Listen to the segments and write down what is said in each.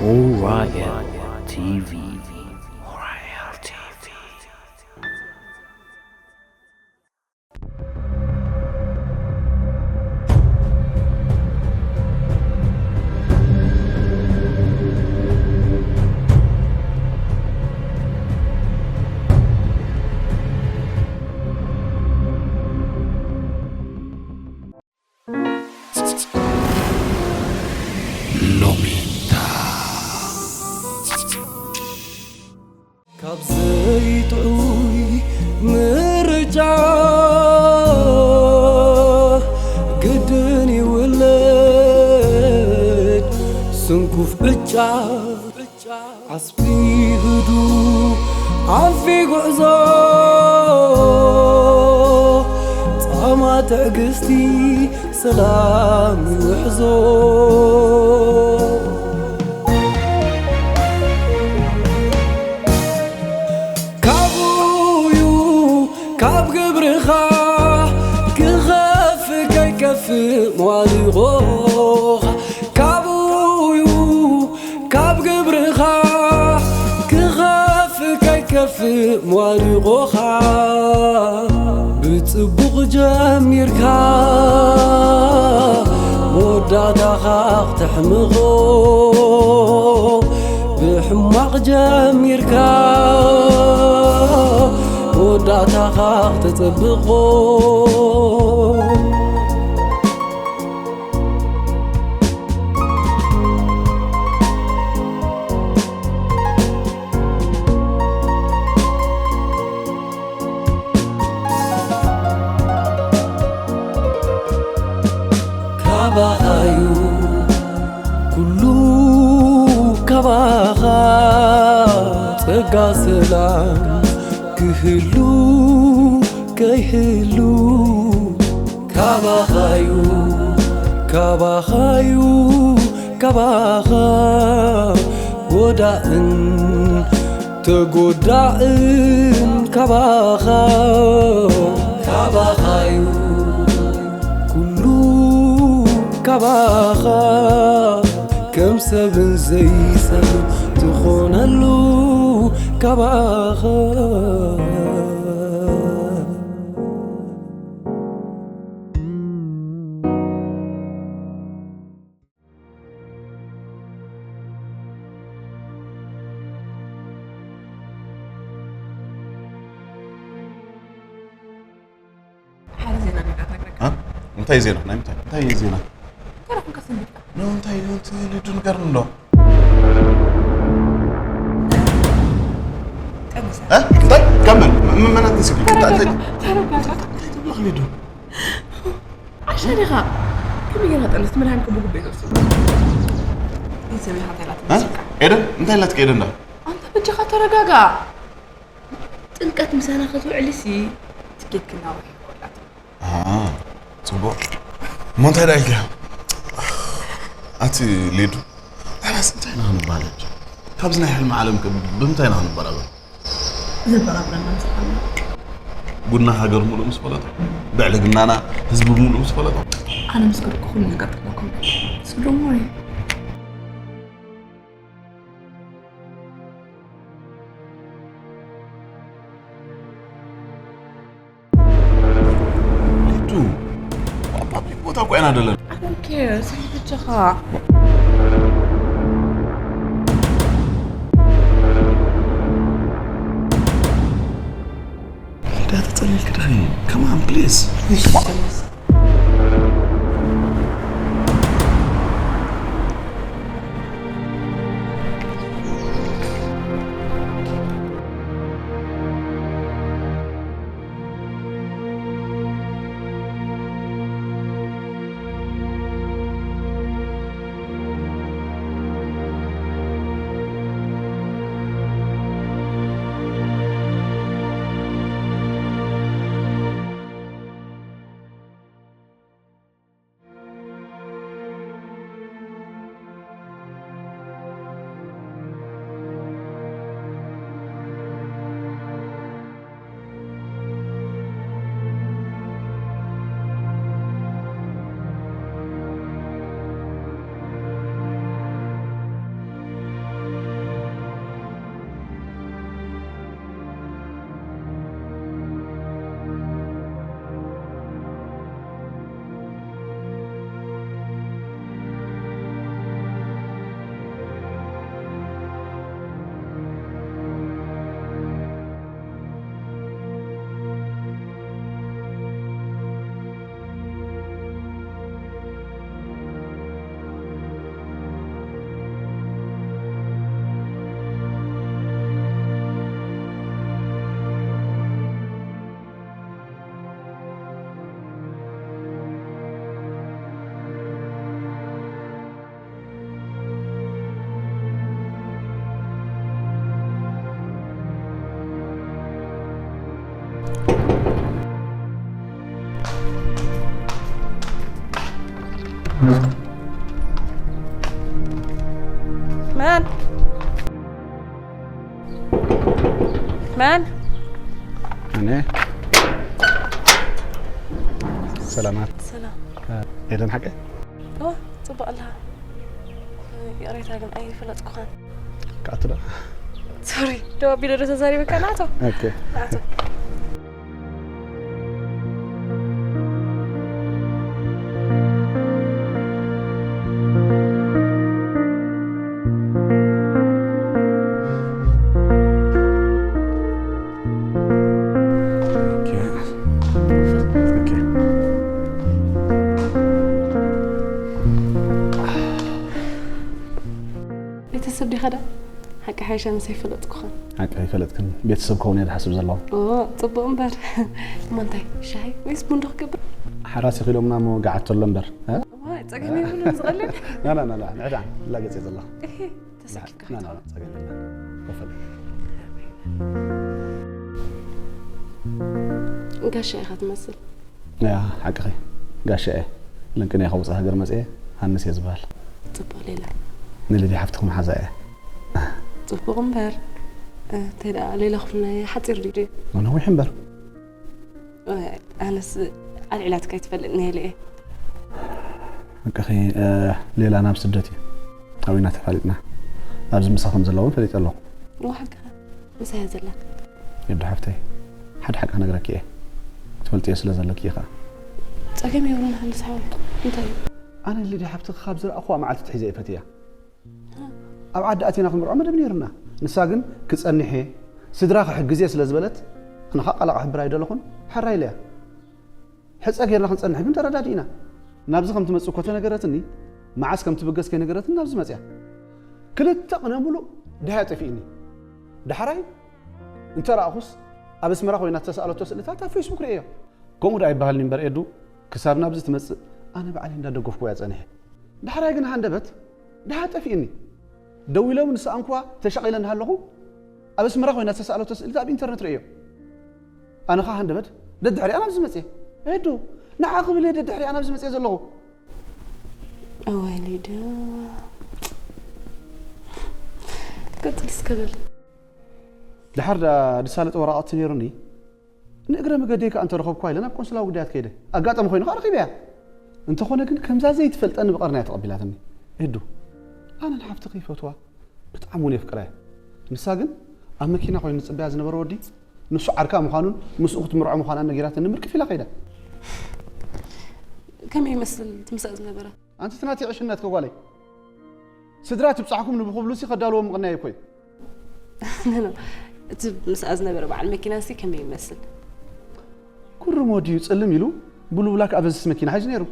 Orion T V. Orion T V. ሎሚታ። ካብ ዘይጥዑይ ምርጫ ግድን ይውለድ ስንኩፍ ዕጫ። ዓስቢ ህዱ ኣንፊ ጉዕዞ ጻማ ትዕግስቲ ሰላም ይውሕዞ። ካብኡዩ ካብ ግብርኻ ክኸፍ ከይከፍ መዋድቖኻ። ካብኡዩ ካብ ግብርኻ ክኸፍ ከይከፍ መዋድቖኻ። ብጽቡቕ ጀሚርካ መወዳእታኻ ክተሕምቖ። ብሕማቕ ጀሚርካ መወዳእታኻ ክተጸብቖ። ካባኻዩ ኩሉ ካባኻ ጸጋ ሰላም ክህሉ ከይህሉ ካባኻዩ ካባኻዩ ካባኻ ጎዳእን ተጎዳእን ካባኻ ካባኻዩ ኩሉ ካባኻ ከም ሰብን ዘይሰብ ትኾነሉ ካባኻ። ሓደ ዜና ነገር ነግረካ። እ? እንታይ ዜና? ናይ ምንታይ? እንታይ ዜና? ገና ኹንካ ሰንቢድካ። ኖ፣ እንታይ እዩ? እቲ ሊዱ ንገርኒ እንዶ። ቀንሳ። እ? እንታይ? ካብ መን? ም-፣ መን ኣትንስኪ? እንታይ? እንታይ? ተረጋጋ። እንታይ ትብሎ ሊዱ? ዓሻ ዲኻ? ከመይ ጌርካ ጠንስ? መድሃኒት ክብሉ ግበይ ዘውፅእ። ይህ ሰብ ኢኻ እንታይ ኢላ እ? ትመስልካ? ኤደን? እንታይ ኢላትኪ ኤደን? ዳ? ኣንታ በጃኻ ተረጋጋ። ጥምቀት ምሳና ክትውዕልሲ ትኬት ክናወሕ ይኽእላት። ኣሃ፣ ጽቡቕ። እሞ እንታይ ደኣ ኢልኪ? ኣቲ ሊዱ፣ ኣነስ እንታይ ኢና ክንባል ሕጂ? ካብዚ ናይ ሕልሚ ዓለም ከ ብምንታይ ኢና ክንበራበር? ዘበራብረና ምስ ኣላ። ጉድና ሃገር ሙሉእ ምስ ፈለጦ፣ ብዕልግናና ህዝቢ ሙሉእ ምስ ፈለጦ። ኣነ ምስ ከድኩ ኩሉ ነገር ጥለኩም። ስግዶሞ እዩ። ሊዱ፣ ኣብ ፓብሊክ ቦታ እኮ ኢና ዘለና። I don't care፣ ስለ ብቻኻ። ሊዳ፣ ተጸሊልኪ ዲኺ? Come on, please. መን መን ኣነ ሰላማት ሰላም ኤደን ሓቀ ኦ ጽቡቅ ኣለኻ ይቅሬታ ግን ኣይፈለጥኩኻን ክኣቱ ዶ ሶሪ ደው ኣቢለ ዶ ተዛሪበካ ናቶ ኦኬ ናቶ ኦኬ ኦኬ ቤተሰብ ዲኻ ዳ ሓቂ ሓይሻ ምስ ኣይፈለጥኩኻን ሓቂ ኣይፈለጥክን ቤተሰብ ከውን እየ ዝሓስብ ዘለኹ ኦ ጽቡቅ እምበር እሞ እንታይ ሻሂ ወይስ ቡን ዶ ክገብር ሓራስ ይኽኢሎምና እሞ ገዓት ተሎ እምበር እ? ዋይ ጸገም የብሉን ዝቐልል ናና ናና ንዕዳ ላገጽ እየ ዘለኹ እሄ ተሰኪፍካ ናና ክትኸውን ጸገም የለን ኮፈል ጋሻ ኢኻ ትመስል ያ ሓቅኺ ጋሻ እየ ለንቅነ ካብ ውፃእ ሃገር መፅአ ሃንስ እየ ዝበሃል ጽቡቅ ሌላ ንልዲ ሓፍትኹም ሓዛ እየ ጽቡቅ እምበር እንታይ ደኣ ሌላ ክፍልና ሓፂር ድዩ ነዊሕ እምበር ኣነስ ኣልዒላትካ ይትፈልጥ ነየለ እየ ሓቅኺ ሌላ ናብ ስደት እዩ ኣበይና ተፋሊጥና ኣብዚ ምሳ ከም ዘለውን ፈሊጠ ኣለኹ ንዋሓቅኻ ምሳያ ዘላ የዶ ሓፍተይ ሓደ ሓቂ ክነግረኪ እየ ትፈልጥዮ ስለ ዘለኪ ኢኻ ጸገም የብሉን ሃንስ ሓወይ እንታይ እዩ ኣነ ልዲ ሓፍትኺ ካብ ዝረኣኹዋ መዓልቲ ትሒዘ እየ ፈትያ ኣብ ዓዲ ኣቲና ክንምርዖ መደብ ነይሩና ንሳ ግን ክጸንሕ እየ ስድራ ክሕግዝ እየ ስለ ዝበለት ኣነ ኸዓ ቃላ ክሕብር ኣይደለኹን ሕራ ኢለያ ሕፀ ጌርና ክንጸንሕ ግን ተረዳዲእና ናብዚ ከም ትመጽእ እኮ ተነገረትኒ መዓስ ከም ትብገስ ከይነገረትኒ ናብዚ መጽያ ክልተ ቅነ ሙሉእ ድሃያ ጠፊእኒ ዳሕራይ እንተ ረኣኹስ ኣብ ኣስመራ ኮይና ዝተሰኣለቶ ስእልታት ኣብ ፌስቡክ ርእየዮ ከምኡ ደኣ ይበሃልኒ እምበር ኤዱ ክሳብ ናብዚ ትመጽእ ኣነ ባዕለይ እንዳደገፍኩ እያ ጸኒሐ ዳሕራይ ግን ሃንደበት ደሃ ጠፊእኒ ደው ኢሎም ንስኣ እንኳ ተሻቒለ እናሃለኹ ኣብ ኣስመራ ኮይና ዝተሰኣለቶ ስእልታት ኣብ ኢንተርነት ርእየዮ ኣነ ኸዓ ሃንደበት ደድሕሪኣ ናብዚ መጽየ ኤዱ ንዓ ክብል እየ ደድሕሪኣ ናብዚ መጽየ ዘለኹ እዋይ ሊዳ ቀጥል እስከ በል ድሓር ዳ ዝሳለጠ ወረቐት ነይሩኒ ንእግረ መገደይ ከኣ እንተረኸብኳ ኢለ ናብ ቆንስላዊ ጉዳያት ከይደ ኣጋጣሚ ኮይኑ ከኣ ረኺበያ እንተኾነ ግን ከምዛ ዘይትፈልጠኒ ብቐርናያ ተቐቢላትኒ ኤዱ ኣነ ንሓፍትኺ ይፈትዋ ብጣዕሚ እውን የፍቅራ እየ ንሳ ግን ኣብ መኪና ኮይኑ ዝፅበያ ዝነበረ ወዲ ንሱ ዓርካ ምዃኑን ምስኡ ክትምርዖ ምዃናን ነጊራትኒ ምርቅፍ ኢላ ከይዳ ከመይ ይመስል ትምሳእ ዝነበረ ኣንቲ ትናቲ ዕሽነት ከጓለይ ስድራ ትብፃሕኩም ንብክብሉሲ ከዳልዎ ምቕናይ እኮ እዩ እቲ ምስኣ ዝነበረ በዓል መኪና ሲ ከመይ ይመስል ኩርሞ ድዩ ፅልም ኢሉ ብሉብላክ ኣበዝስ መኪና ሓይዙ ነይሩ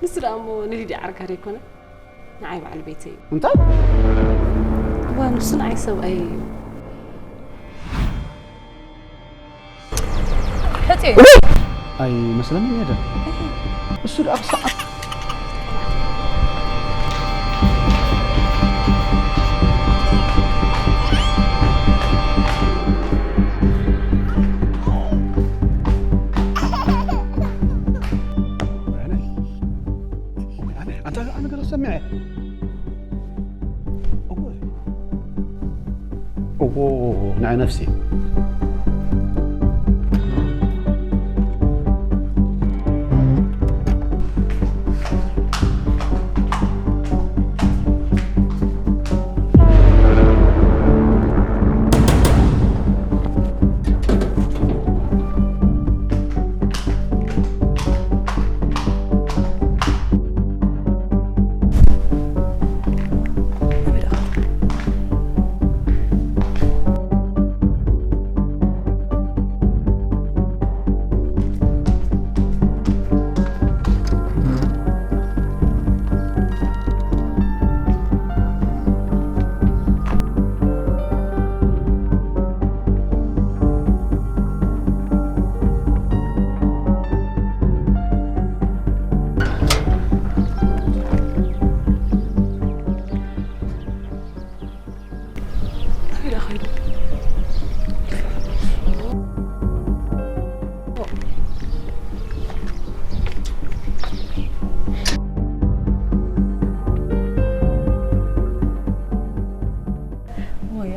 ንሱ ደኣ እሞ ንሊዲ ዓርካ ደይኮነ ንዓይ በዓል ቤተይ እዩ እንታይ እዋ ንሱ ንዓይ ሰብኣይ እዩ ሕፂ ኣይመስለንን የደ እሱ ደኣ ክሰዓት ኣንተ ኣነ ገለ ሰሚዐ እዎ ንዓይ ነፍሲ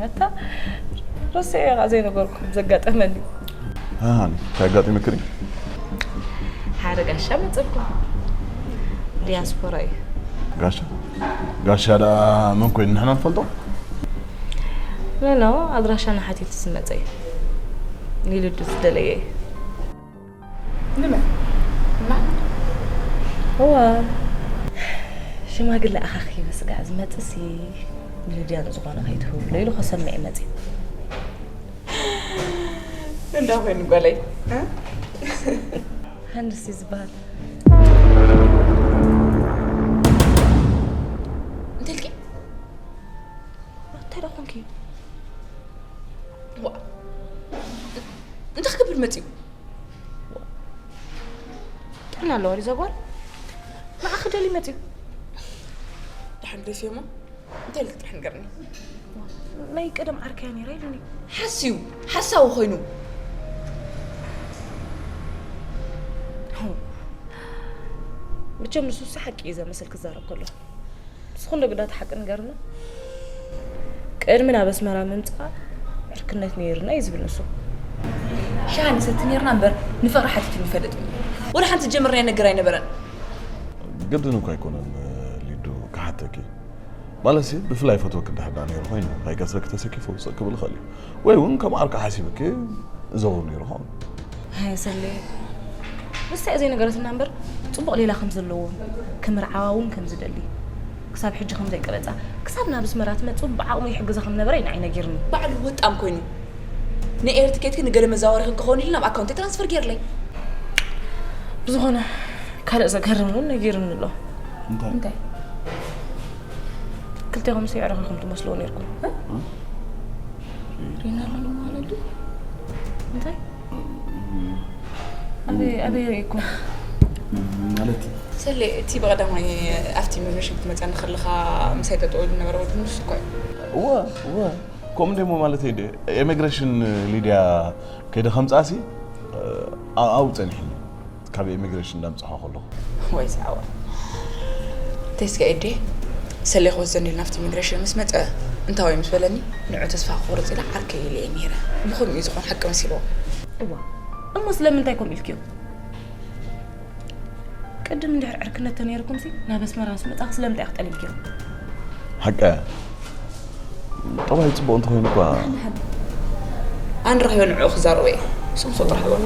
ኣታ ረሲዐ ኢኻ ዘይነገርኩም ዘጋጠመኒ። ሃሃን እንታይ ኣጋጢምክኒ? ሓደ ጋሻ መፀኩም ዲያስፖራ እዩ። ጋሻ ጋሻ ደኣ መን ኮይኑ ንሕና ንፈልጦ? ኖ ኖ ኣድራሻና ሓቲቱ ዝመፀ እዩ። ንልዱ ዝደለየ እዩ። ንመን? እና እዋ ሽማግለ ኣኻኺበ ስጋዕ ዝመፅእሲ ንልድያ ንዝኾነ ከይትህብሎ ኢሉ ከሰምዕ መፅእ። እንዳ ኮይኑ ጓለይ ሃንድስ እዩ ዝበሃል። እንተልኪ እንታይ ዳ ኮንኪ? ዋ እንታይ ክገብር መፅዩ? ጥዕና ኣለዋ ድዩ ዘጓል? ንዓኺ ደልዩ መፅዩ። ድሓን ደስዮሞ እንታይ ኢልክ ጥራሕ ንገርኒ። ናይ ቀደም ዓርከያ ነይራ ኢሉኒ። ሓስዩ ሓሳዊ ኮይኑ መቸም ንሱስ ሓቂ እዩ ዘመስል ክዛረብ ከሎ ንስኹ እንዶ ግዳ እቲ ሓቂ ንገርና። ቅድሚ ናብ ኣስመራ ምምፃእ ዕርክነት ነይርና እዩ ዝብል ንሱ። ሻሃ ንሰቲ ነይርና እምበር ንፍቕሪ ሓቲቱ ንፈልጥ ወላ ሓንቲ ጀምርና ነገር ኣይነበረን። ግድን እኮ ኣይኮነን ሊዱ ክሓተኪ። ማለትሲ ብፍላይ ፈትወኪ እንድሕር ደኣ ነይሩ ኮይኑ ከይገስረኪ ተሰኪፉ ውፅእ ክብል ይኽእል እዩ። ወይ እውን ከም ዓርኪ ሓሲብኪ እዘውር ነይሩ ኸውን። ሃየ ሰሌ ንሳ እያ ዘይነገረትና እምበር ፅቡቕ ሌላ ከም ዘለዎም ክምርዓዋ እውን ከም ዝደሊ ክሳብ ሕጂ ከም ዘይቀረፃ ክሳብ ናብ ኣስመራ ትመፅእ እውን ብዓቕሙ ይሕግዛ ከም ነበረ እዩ ንዓይ ነጊርኒ። ባዕሉ ወጣም ኮይኑ ንኤር ትኬትኪ ንገለ መዛወሪኽን ክኸውን ኢሉ ናብ ኣካውንተይ ትራንስፈር ገይርለይ። ብዝኾነ ካልእ ዘገርም እውን ነጊርኒ ኣሎ። እንታይ? እንታይ? ክልቴኹም ሲ ኣዕሩኽ ኢኹም ትመስልዎ ነይርኩም። ሪና ኣለና ማለት ድዩ? እንታይ? ኣበይ ኣበይ ርኢኩም? ማለት ሰሌ እቲ ብቐዳማይ ኣብቲ መምረሽን ክትመፀኒ ከለኻ ምሳይ ጠጠው ኢሉ ነበረ ወዲ ንሱ እኮ እዩ። እወ እወ ከምኡ እንደሞ ማለት እየ። ኢሚግሬሽን ሊድያ ከይደ ከምፃሲ ኣብኡ ፀኒሕኒ ካብ ኢሚግሬሽን እንዳምፅሖ ከለኹ። ወይ ሰዓዋ ተስካ ኤዴ ሰሌ ክወስደኒ ኢሉ ናብቲ ኢሚግሬሽን ምስ መፀ እንታይ ወይ ምስ በለኒ ንዑ ተስፋ ክቆርፅ ኢለ ዓርከይ ኢለ እየ ነይረ። ብኸምኡ እዩ ዝኾን ሓቂ መሲልዎ። እዋ እሞ ስለምንታይ ከምኡ ኢልክዮ? ቅድም እንድሕር ዕርክነት ተነይርኩምሲ ናብ ኣስመራ ምስ መጻኺ ስለምንታይ ኢኺ ጠሊምክዮ? ሓቂ እያ። ጠባይ ጽቡቕ እንተኾይኑ እኳ ኣነ ረኺበ ንዕኡ ክዛረቦ እየ። ስምሶ ጥራሕ በሉ።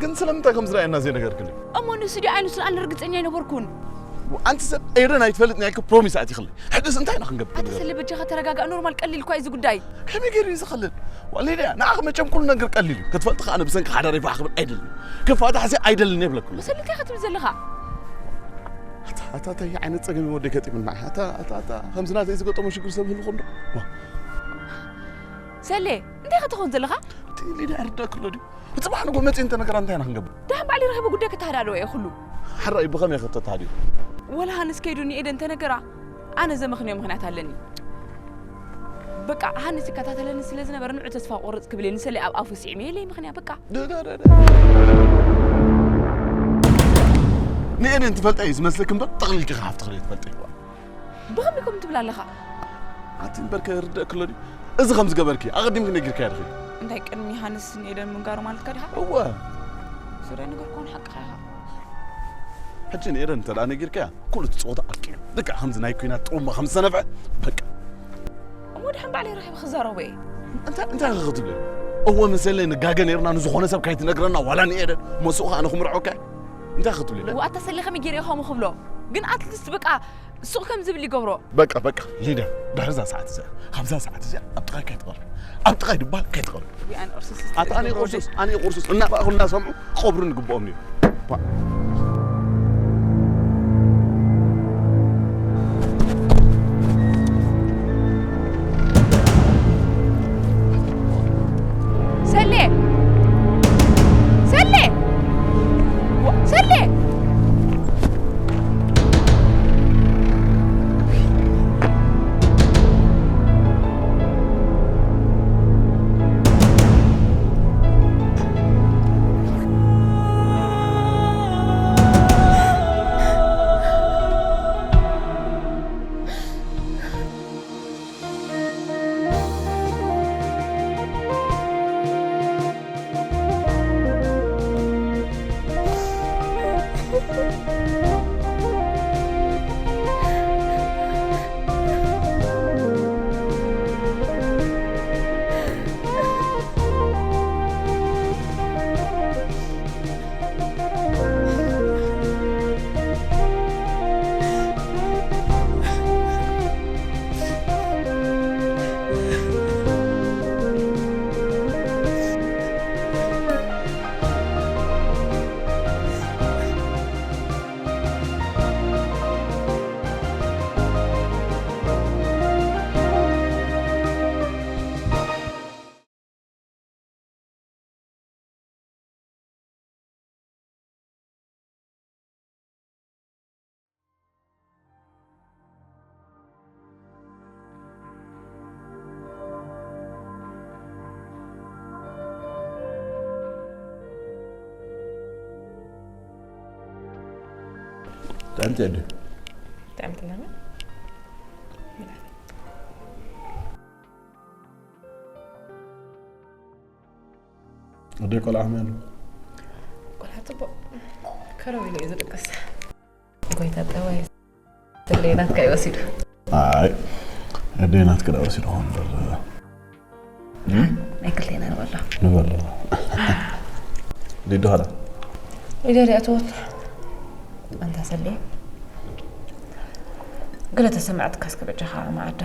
ግን ስለምንታይ ከም ዝረኣየና ዘይነገርክኒ? እሞ ንሱ ድዩ ኣይንሱን ኣነ ርግጸኛ ኣይነበርኩን። ኣንቲ ሰብ ኤደን ኣይትፈልጥን እያ ኢልኪ ፕሮሚስ ኣእቲኽለይ። ሕጅስ እንታይ ኢና ክንገብር? ኣታ ሰሌ በጃኻ ተረጋጋእ፣ ኖርማል ቀሊል እኳ እዩ እዚ ጉዳይ። ከመይ ገይሩ እዩ ዝኸልል? ዋለይ ድያ ንዓኺ መቸም ኩሉ ነገር ቀሊል እዩ። ክትፈልጢ ከኣ ኣነ ብሰንኪ ሓዳረይ ፋሕ ክብል ኣይደልን። ክፋታሕሲ ኣይደልን እየ ይብለኩ። መሰልካ ኢኻ ትብል ዘለኻ። ኣታ ኣታ እንታይ ዓይነት ጸገም እዩ ወደይ ገጢሙና? ኣታ ኣታ ኣታ ከምዚ ናተይ ዝገጠሞ ሽግር ሰብ ህልኹ እንዶ? ዋ ሰሌ እንታይ ኢኻ ትኸውን ዘለኻ? እቲ ሊድያ ይርዳእኪ ኣሎ ድዩ? ብጽባሕ ንጎ መጺ እንተ ነገራ እንታይ ኢና ክንገብር? ደሓን ባዕሊ ረኺቡ ጉዳይ ክተሃዳድኦ እየ ኩሉ። ሕራይ ብኸመይ ከተተሃድዮ? ወላ ሃንስ ከይዱ ንኤደን እንተ ነገራ ኣነ ዘመኽንዮ ምኽንያት ኣለኒ። በቃ ሃንስ ይከታተለኒ ስለ ዝነበረ ንዑ ተስፋ ክቆርጽ ክብል እየ ንሰለይ ኣብ ኣፉ ስዒመ የለይ ምኽንያት በቃ። ንኤደን ትፈልጣ እዩ ዝመስለክ እምበር ጠቕሊልኪ ከሓፍትኽለይ ትፈልጠ ይዋ። ብኸመይ ከምኡ ትብል ኣለኻ? ኣቲ እምበር ከርድእ ክሎ ድዩ? እዚ ከም ዝገበርኪ ኣቐዲምኪ ነጊርካያ ዲኺ? እንታይ ቅድሚ ሃንስ ንኤደን ምንጋሩ ማለትካ ዲኻ? እወ። ሱረ ነገር ኮን ሓቅኻ ኢኻ። ሕጂ ንኤደን እንተ ደኣ ነጊርካያ ኩሉ እቲ ጸወታ ኣብቂዑ። ልክዕ ከምዚ ናይ ኲናት ጥሩምባ ከም ዝተነፍዐ በቃ። እሞ ድሓን ባዕለይ ረኺበ ክዛረቦ እየ። እንታይ እንታይ ኢኺ ክትብሊ? እወ መሰለይ ንጋገ ነይርና ንዝኾነ ሰብ ካይትነግረና ዋላ ንኤደን መስኡ ከኣ ንኽምርዖካ እንታይ ኢኺ ክትብሊ? ዋእ ኣታ ሰሌ ከመይ ገይረ እየ ከምኡ ክብሎ? ግን ኣትሊስት በቃ ሱቕ ከም ዝብል ይገብሮ። በቃ በቃ ሊድያ ድሕሪ እዛ ሰዓት እዚኣ ካብዛ ሰዓት እዚኣ ኣብ ጥቓይ ከይትቐርብ ኣብ ጥቓይ ድበሃል ከይትቐርብ። ውይ ኣነ ቁርሱስ ኣታ ኣነ ቁርሱስ ኣነ ቁርሱስ እናበኣኹ እናሰምዑ ክቐብሩኒ ይግብኦም እዩ። ሰሌ! ሰሌ! ሰሌ! ጥዕምቲ ዕድል። ጥዕምቲ ለምን? ኣደይ ቆልዓ ከመይ ኣሎ? ቆልዓ ጽቡቕ ከረው ኢሉ እዩ ዝድቅስ። ጎይታ ጠባይ ስለይ ናትካ እዩ ወሲዱ። ኣይ ኣደይ ናትካ ዳ ወሲዱ ኾን እምበር። ናይ ክልቴና ንበሎ። ንበሎ። ሊዱ ኸዳ? ሊዱ ሪኣትዎ። ኣንታ ሰሌ ገለ ተሰማዕትካ እስከ በጃኻ መዓዳ።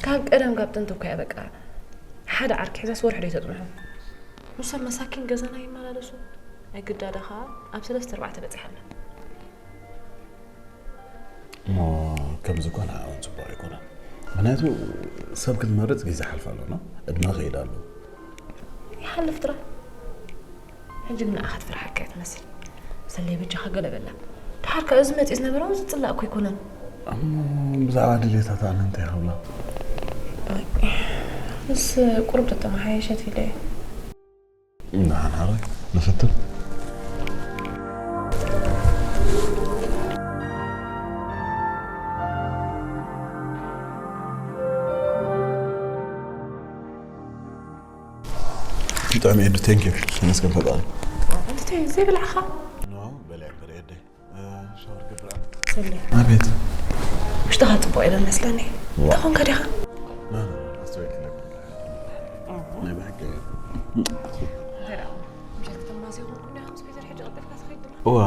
ካብ ቀደም ካብ ጥንቲ እኮ እያ በቃ ሓደ ዓርኪ ሒዛስ ወርሒ ዶ ተጽንሑ። ንሶም መሳኪን ገዛና ይመላለሱ። ኣይግዳዳ ኸኣ ኣብ ሰለስተ ኣርባዕተ በጺሓ ኣላ። እሞ ከምዚ እኮ ንዓኣ እውን ጽቡቕ ኣይኮነን። ምኽንያቱ ሰብ ክትመርጽ ግዜ ይሓልፍ ኣሎ ነው። ዕድመ ይኸይድ ኣሎ። ይሓልፍ ጥራሕ። ሕጂ ግን ንዓኻ ትፈርሓካ እያ ትመስል። ሰለይ በጃኻ ገለ በላ። ደሓር ከኣ እዚ መጺኡ ዝነበረ እውን ዝጽላእ እኮ ኣይኮነን። እሞ ብዛዕባ ድሌታታ ኣነ እንታይ ክብላ? ምስ ቁሩብ ተተመሓየሸት ኢለ እየ። ንሓንሓረ ንፍትን። ብጣዕሚ ኤዱ፣ thank you። ተመስገን ፈጣሪ። ኣንተ እንታይ ዘይበላዕኻ? ኖ፣ በልዐ እምበር ኤደይ። እ፣ ሻወር ገብር። ሰለ ኣቤት። ውሽጥኻ ጽቡቕ የለን መስለኒ። እንታይ ኾንካ ዲኻ? ና፣ ና፣ ና፣ ኣስተውዒልኪ ነግር። ናይ ብሓቂ እዩ። እንታይ ደኣ? ምሸት ከተማሲ ይኹን ኩን ዲኻ ምስ ፒተር ሕጂ ቀልጢፍካ ትኸይድ ዲኻ? እዋ፣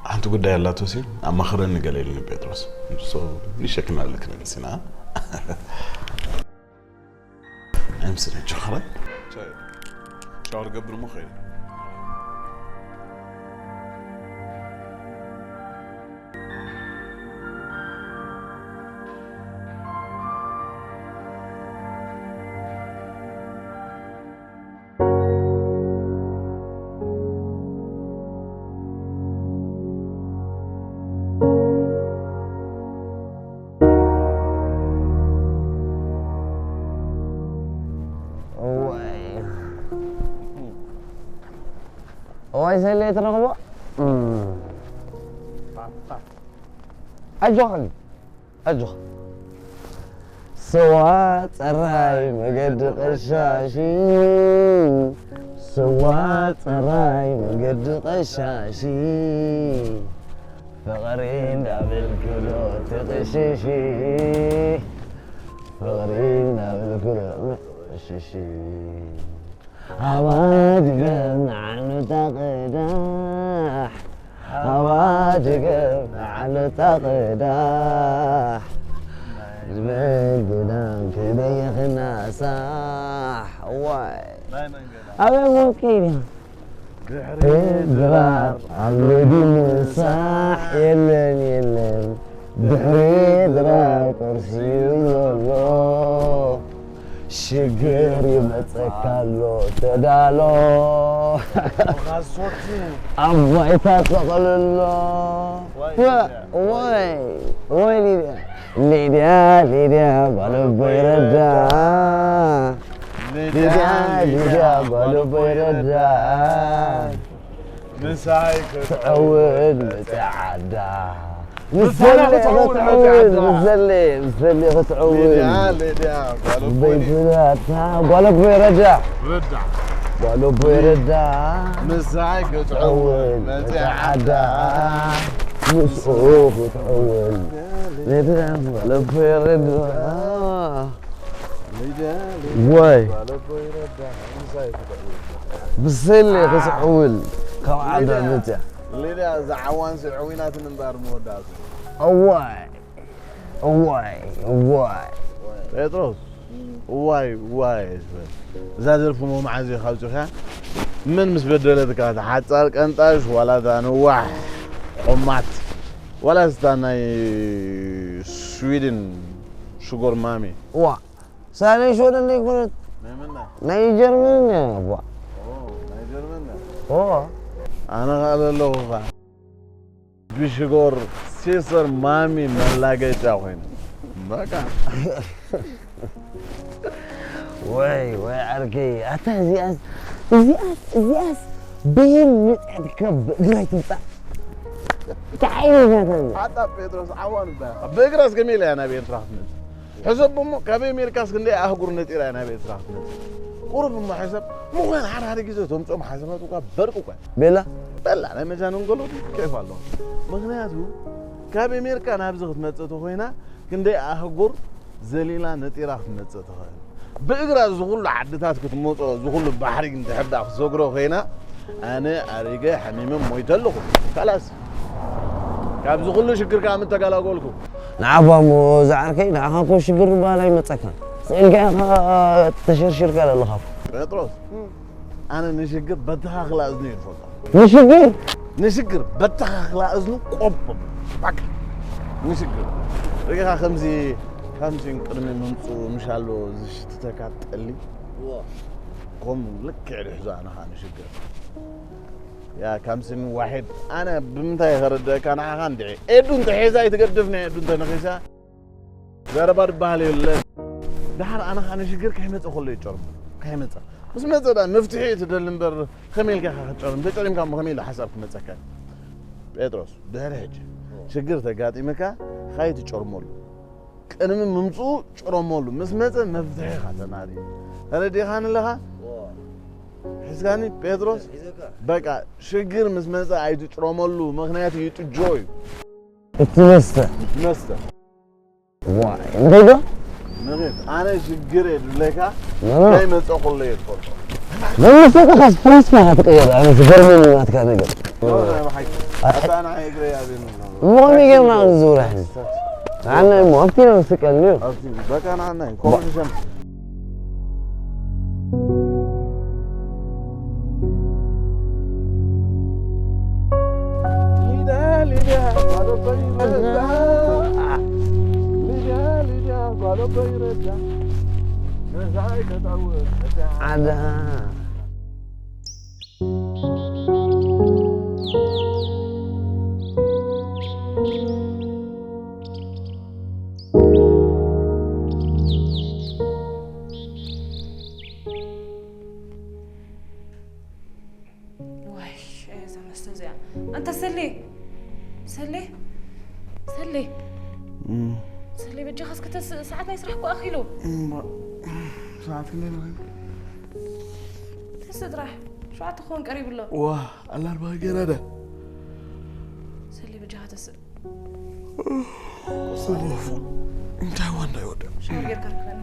ሓንቲ ጉዳይ ኣላቶ ሲ፣ ኣማኽረኒ ገለ ኢሉኒ ጴጥሮስ። So፣ ንሸክና ኣለክን ንሲና። ኣይምስልን ችኽረ። ሻወር ገብር እሞ ኸይደ። እዋይ እዋይ ሰለይ ትረኽቦ። እም። ኣጆኻ ግን ኣጆኻ። ስዋ ጽራይ መገዲ ቀሻሺ፣ ስዋ ጽራይ መገዲ ቀሻሺ፣ ፍቕሪ እንዳበልክሎ ትቕሽሺ፣ ፍቕሪ እንዳበልክሎ ትቕሽሺ። ኣባድገ ንዓኑ ተቕዳሕ፣ ኣባድገ ንዓኑ ተቕዳሕ፣ ዝብል ግዳን ክደይኽናሳሕ። ዋይ። ኣበይ ሞት ከይድኻ? ድሕሪ ድራር ኣብ ሎዲ ምሳሕ የለን የለን። ድሕሪ ድራር ቁርሲ ዘሎ። ሽግር ይመጸካ ኣሎ፣ ተዳሎ። ኣብ ባይታ ጠቕልሎ። ወይ ወይ ሊድያ፣ ሊድያ፣ ሊድያ፣ ጓል ኣቦይ ረዳ። ሊድያ፣ ሊድያ፣ ጓል ኣቦይ ረዳ። ምሳይ ክትዕውል ክትዕውል መጽዓ ዓዳ። ምስ ዘሌ ክትዕውል መጽዓ ዓዳ። ምስ ዘሌ፣ ምስ ዘሌ ክትዕውል። ሊድያ፣ ሊድያ፣ ጓል ኣቦይ። በይትናታ ጓል ኣቦይ ረዳ። ረዳ። ጓል ኣቦይ ረዳ። ምሳይ ክትዕውል ክትዕውል መጽዓ መጽዓ ዓዳ። ዓዳ። ምስኡ ክትዕውል። ሊድያ፣ ጓል ኣቦይ ረዳ። ሊድያ፣ ሊድያ፣ ወይ። ጓል ኣቦይ ረዳ። ምሳይ ክትዕውል። ብሰለ ክትዕውል ካብ ዓዳ ሊድያ፣ መጽያ። ሊድያ፣ እዛ ዓዋን ስዕዊናትን እምበር መወዳእቱ። እዋይ፣ እዋይ፣ እዋይ። ጴጥሮስ፣ እዋይ፣ እዋይ። እዛ ደርፊ እሞ መዓዝ ኢኻ ኣውጺእካያ? መን ምስ በደለትካ? እታ ሓጻር ቀንጣሽ ዋላ እታ ነዋሕ ቆማት? ዋላ እታ ናይ ስዊድን ሽጎር ማሚ? እዋ፣ ሳሌ ሽወደን ኣይኮነት። ናይ መን እያ? ናይ ጀርመን እያ፣ እዋ። ኦ፣ ናይ ጀርመን እያ። ኦ። ኣነ ኸኣ ዘለኹ ኸኣ ብሽጎር ሲስተር ማሚ መላገጫ ኮይኑ። በቃ። ወይ፣ ወይ፣ ዓርከይ፣ ኣታ እዚኣስ፣ እዚኣስ፣ እዚኣስ፣ ብየን መጽኣትካ ብእግራ ኣይትምጻእ። እንታይ ዓይነት ናታ እዚኣ? ኣታ ጴጥሮስ ዓዋን እባ ኢኻ። ብእግራስ ከመይ ኢላ እያ ናብ ኤርትራ ክትመጽእ? ሕሰብ እሞ፣ ካብ ኣሜሪካስ ክንደይ ኣህጉር ነጢራ እያ ናብ ኤርትራ ክትመጽእ? ቁሩብ እሞ ሕሰብ፣ ምዃን ሓደ ሓደ ግዜ እቶም ጾም ሓሰባት እኳ በርቅ እኳ። ቤላ? በላ፣ ናይ መጃነን ገሎ ኬፍ ኣለዎ። ምኽንያቱ፣ ካብ ኣሜሪካ ናብዚ ክትመጽእ ተኾይና፣ ክንደይ ኣህጉር ዘሊላ ነጢራ ክትመጽእ ትኽእል። ብእግራ እዚ ኩሉ ዓድታት ክትመጾ፣ እዚ ኩሉ ባሕሪ እንድሕር ደኣ ክትሰግሮ ኮይና፣ ኣነ ኣሪገ ሓሚመ ሞይተ ኣለኹ። ካላስ። ካብዚ ኩሉ ሽግር ከኣ ምተገላገልኩ። ንዓባ እሞ ዝዓርከይ፣ ንዓኻ እኮ ሽግር ዝበሃል ኣይመጸካን። ስኢልካ ኢኻ ተሸርሺርካ ዘለኻ። ጴጥሮስ፣ ኣነ ንሽግር በተኻ ክላእዝኑ እየ ዝፈልጦ። ንሽግር? ንሽግር በተኻ ክላእዝኑ ቆቦ። ባካ። ንሽግር። ርኢኻ ከምዚ፣ ከምዚ ቅድሚ ምምጽኡ ምሻሎ ዝሽትተካ ጠሊ። እዋ። ከም ልክዕ ድሕዞ ኣነ ኸኣ ንሽግር። ያ ካምስን ዋሒድ፣ ኣነ ብምንታይ ከረድአካ ንዓኻ እንድዒ? ኤዱ እንተ ሒዛ ኣይትገድፍ፣ ናይ ኤዱ እንተ ነኺሳ፣ ዘረባ ዝበሃል የለን። ደሓር ኣነ ኸኣ ንሽግር ከይመጸ ከሎ እዩ ጨርሙ። ከይመጸ። ምስ መጸ ደኣ መፍትሒ እዩ ትደሊ እምበር፣ ከመይ ኢልካ ኢኻ ክትጨርም? እንተጨሪምካ እሞ ከመይ ኢሉ ሓሳብ ክመጸካ? ጴጥሮስ፣ ድሕሪ ሕጂ ሽግር ተጋጢምካ፣ ኸይትጨርመሉ። ቅድሚ ምምጽኡ ጭረመሉ። ምስ መጸ መፍትሒ ኢኻ ተናዲ። ተረዲኻኒ ኣለኻ? ሒዝካኒ ጴጥሮስ? ሒዘካ። በቃ፣ ሽግር ምስ መጸ ኣይትጭረመሉ፣ ምኽንያቱ ይጥጆ እዩ። እቲ መስተ። እቲ መስተ። ዋይ፣ እንታይ ዶ? ንኺድ፣ ኣነ ሽግር እየ ድብለካ፣ መማ። ከይመጸ ኩሉ እየ ዝፈልጦ። መማ፣ ፈለጥኻስ ፍላስካ ኢኻ ትቕየር፣ ኣነ ዝገርመኒ ናትካ ነገር። ኖ፣ ኖ፣ ብሓቂ። ኣ-፣ ኣታ ንዓይ እግረይ ኣብየኒ ኣሎ። እሞ ከመይ ጌርና ክንዝውር ኣሕኒ? ንዓና እሞ ኣብቲ ኢና ንስቀል፣ ንዮ። ኣብቲ፣ በቃ ንዓና እዩ። ከምኡ ባ- ንሸም- ሊዳ፣ ሊዳ፣ ባዶ በይረዳ። ሊዳ፣ ሊዳ፣ ባዶ በይረዳ። ገዛይ ተጣወ፣ ገዛ። ዓዳ። ዋይ፣ እዛ መስተ እዚኣ። ኣንታ ሰሌ! ሰሌ! ሰሌ! እም። ሰሌ፣ በጃኻ እስከ ተስ-፣ ሰዓት ናይ ስራሕ እኮ ኣኺሉ። እምባ፣ ሰዓት ክንደይ ነው? ተስእ ጥራሕ፣ ሸውዓተ ክኸውን ቀሪቡ ኣሎ። ዋ፣ ኣላርባ ገና ዳ። ሰሌ፣ በጃኻ ተስእ። ኡፍ፣ እንታይ ዋ እንዳይወደ። ሻወር ጌርካ ርክበኒ።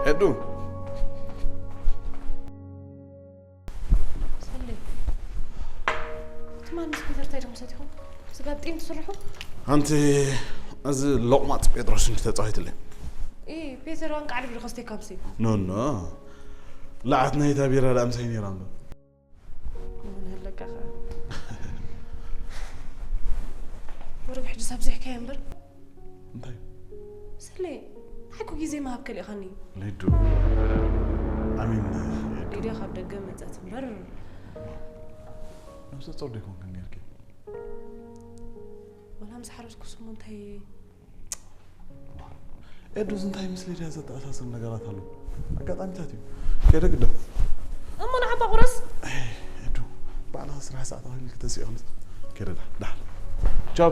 ኤዱ። ሰሌ፣ ትማል ምስ ፒተር እንታይ ዲኹም ሰቲኹም? ስጋብ ጢም ትስርሑ? ኣንቲ፣ እዚ ሎቕማጽ ጴጥሮስ እንዲ ተጻዊትለይ። ኢ፣ ፒተር ዋን ቃዕሊ ብድኸ ስቴካምሲ? ኖ፣ ኖ። ለዓት ናይታ ቢራ ደኣ ምሳይ ነይራ እምበር። ምን ኣለካ ኸ? ወረብ ሕጂ ሳብ ዝሕካየ እምበር። እንታይ? ሰሌ፣ እንታይ እኮ ግዜ ምሃብ ከሊእኻኒ። ሊዱ። ኣሚን፣ ሊድያ ካብ ደገ መጸት እምበር። ነብሰ ጾር ዶ ይኮንክን ነርኪ? ወላ ምስ ሓረስኩ ስሙ እንታይ? ኤዱ፣ እዚ እንታይ ምስ ሊድያ ዘተኣሳስር ነገራት ኣሎ? ኣጋጣሚታት እዩ። ከይደ ግደፍ። እሞ ንዓባ ቁረስ። ኤዱ፣ ባዕልኻ ስራሕ ሰዓት ኣኺሉ ክተስኦ ይኽእል። ከይደ ዳ-፣ ዳሓን። ቻው።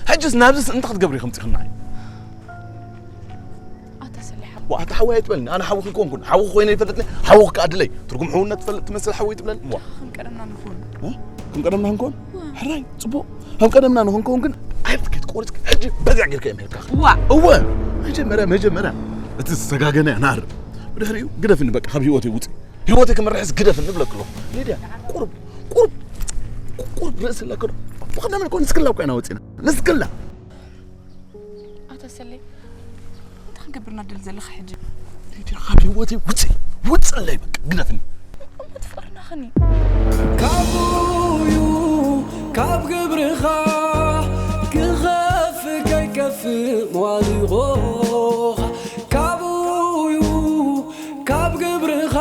ሕጅስ ናብዚስ እንታይ ክትገብሪ ኢኹም ጽኽናይ? ኣታ ሰሊሓ። ዋ፣ ኣታ ሓወይ ኣይትበልኒ። ኣነ ሓውኺ ኮንኩን። ሓውኺ ኮይነ ይፈልጥኒ። ሓውኺ ከኣ ድለይ። ትርጉም ሕውነት ትፈልጥ ትመስል ሓወይ ትብለኒ። ዋ። ከም ቀደምና ንኹን። እ? ከም ቀደምና ንኹን? ዋ። ሕራይ፣ ጽቡቕ። ከም ቀደምና ንኹን ከውን ግን፣ ኣይብትኪ ትቆርጽ። ሕጂ በዚያ ጌርካ እዮም ሄድካ። ዋ። እወ። መጀመርያ፣ መጀመርያ። እቲ ዝተጋገነ ናር። ብድሕሪኡ፣ ግደፍኒ በቃ፣ ካብ ህይወተይ ውጽእ። ህይወተይ ክመርሕስ ግደፍ ንብለኪ ኣለኹ። ሊድያ፣ ቁሩብ፣ ቁሩብ፣ ቁሩብ ርእሲ ኣለኪ ዶ? ብቐዳም እኮ ንስክላ እኮ ኢና ወጺና። ንስክላ። ኣታ ሰለይ፣ እንታይ ክንገብር ኢና ደል ዘለኻ ሕጂ? ሊድያ፣ ካብ ህይወተይ ውጽኢ፣ ውጽለይ በቃ፣ ግደፍኒ። እሞ ትፍቕርናኽኒ። ካብኡ እዩ ካብ ግብርኻ ክኸፍእ ከይከፍእ መዋድቖኻ። ካብኡ እዩ ካብ ግብርኻ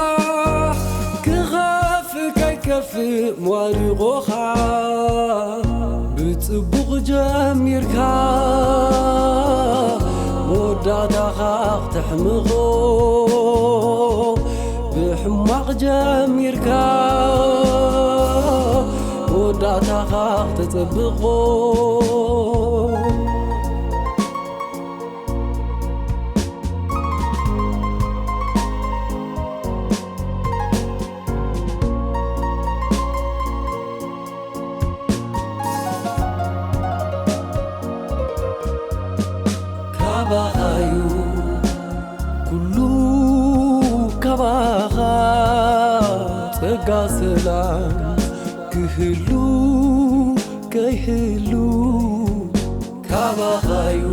ክኸፍእ ከይከፍእ መዋድቖኻ። ብጽቡቕ ጀሚርካ መወዳእታኻ ክተሕምቖ፣ ብሕማቕ ጀሚርካ መወዳእታኻ ክተጸብቖ። ካባኻዩ ኩሉ ካባኻ ጸጋ ሰላም ክህሉ ከይህሉ ካባኻዩ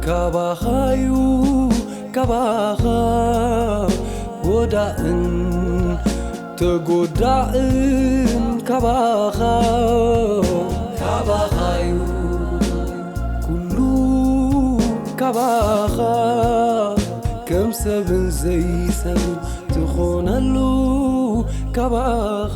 ካባኻዩ ካባኻ ወዳእን ተጎዳእን ካባኻ ካባኻዩ ኩሉ ካባኻ ከም ሰብን ዘይሰብን ትኾነሉ ካባኻ